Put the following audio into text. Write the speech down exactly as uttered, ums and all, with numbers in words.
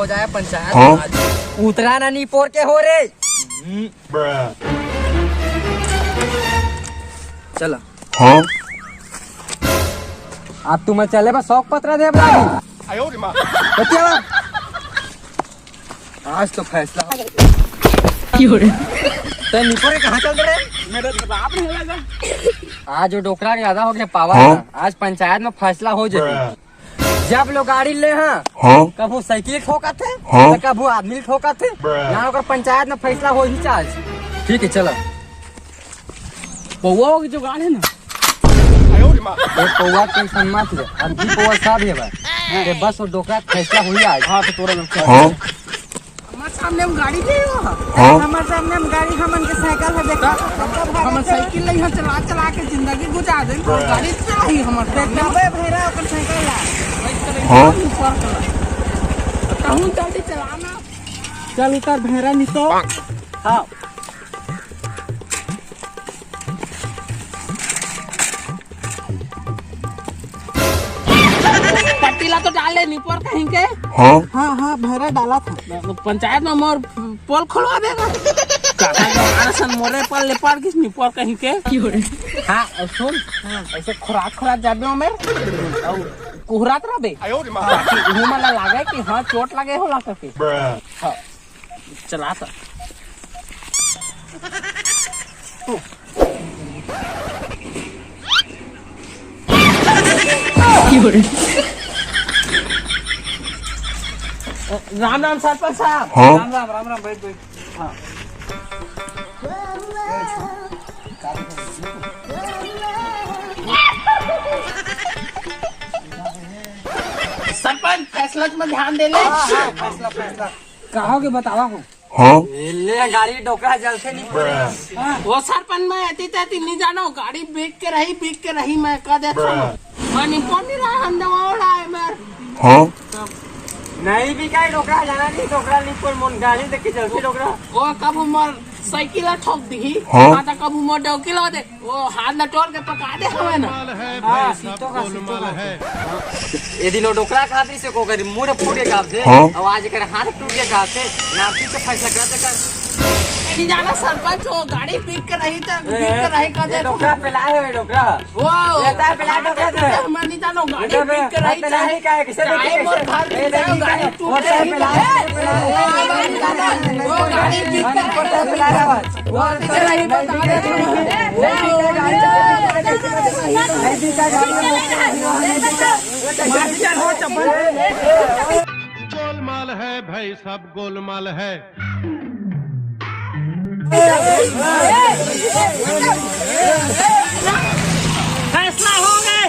हो जाए पंचायत। हाँ? उतरा ना निपोर के हो रे। चला। हाँ? अब तुम चले बस शौक पत्र दे बता। आज तो फैसला हो। तै निपोर के कहाँ चल रहे? मेरा तो बाप नहीं लगा। आज वो डोकरा के ज्यादा हो गया पावर। हाँ? आज पंचायत में फैसला हो जाए। जब लोग गाड़ी ले हाँ, हाँ? कभू साइकिल ठोकत है, हाँ? तो कभू आदमी ठोकत है। यहाँ ओकर पंचायत में फैसला हो ही चाहे। ठीक है, चलो। पौवा हो के जुगाड़ है ना? ये पौवा टेंशन मत ले, अब भी पौवा सब है भाई। ये बस वो डोकरा फैसला हुई आज। हाँ, तो तोरा लोग हाँ? हमारे सामने हम गाड़ी दे हो। हाँ? हमारे सामने हम गाड़ी, हमन के साइकिल है, देखा? हम साइकिल ले यहाँ चला चला के जिंदगी गुजार दे। तो गाड़ी चलाई हमर सामने। देखबे भैरा ओकर साइकिल ला। हाँ? ऊपर कर। कहूँ जल्दी चलाना। चल उतर भैरा नहीं तो। हाँ। पट्टी ला तो डाले निपोर कहीं के। हाँ? हाँ, हाँ, भैरा डाला था। पंचायत में मोर पोल खोलवा देगा। कहाँ का हमारा सन मोरे पर ले पड़ किस निपोर कहीं के। हाँ, और सुन, ऐसे खुराक खुराक जाबे हो मेर, और कुहरात रहबे। ताकि उहू मन ला लागे कि हाँ, चोट लगे होला करके। हाँ। चला था। राम राम सरपंच साहब। हाँ? राम राम, राम राम, बैठ, बैठ। हाँ। सरपंच, फैसला में ध्यान दे ले। हाँ, हाँ, फैसला, फैसला। कहा के बतावा हो? हाँ? ले गाड़ी डोकरा जल से नहीं पड़े। वो सरपंच, मैं एती तेती नहीं जानो, गाड़ी बिक के रही, बिक के रही, मैं कह देता हूँ। मैं निपोर नहीं रहा, हम दवा उड़ा है मैं। हाँ? नहीं बिकाई डोकरा, जाना नहीं, डोकरा निपोर, मोन गाड़ी देख के जल से डोकरा। वो कब हमार साइकिल ठोक दी। हाँ? हाँ, तो कब हमार डोकी ला दे। वो हाथ ल टोर के पका दे हवे ना। हाँ, सीतो का, सीतो का। ये दिन वो डोकरा खातिर से को करी, मुड़ फूट के काप दे। हाँ? अब आज कर हाथ टूट के काप दे। ना पीछे फैसला कर दे कर। नहीं जाना सरपंच, वो गाड़ी बिक के रही तो, बिक के रही कर दे। डोकरा पे लाए हुए डोकरा। वो ये तार पे लाए डोकरा तो। मैं नहीं जानो, गाड़ी बिक के रही तो। नहीं का है, किसे देखिए, गाड़ी किसे? मोर घर ए, में जाओ, देखिए, गाड़ी टूट मोटर गई। पे लाए, मोटर पे लाए। वो गाड़ी बिक के रही तो। गोलमाल है भाई, सब गोलमाल है। फैसला हो गए।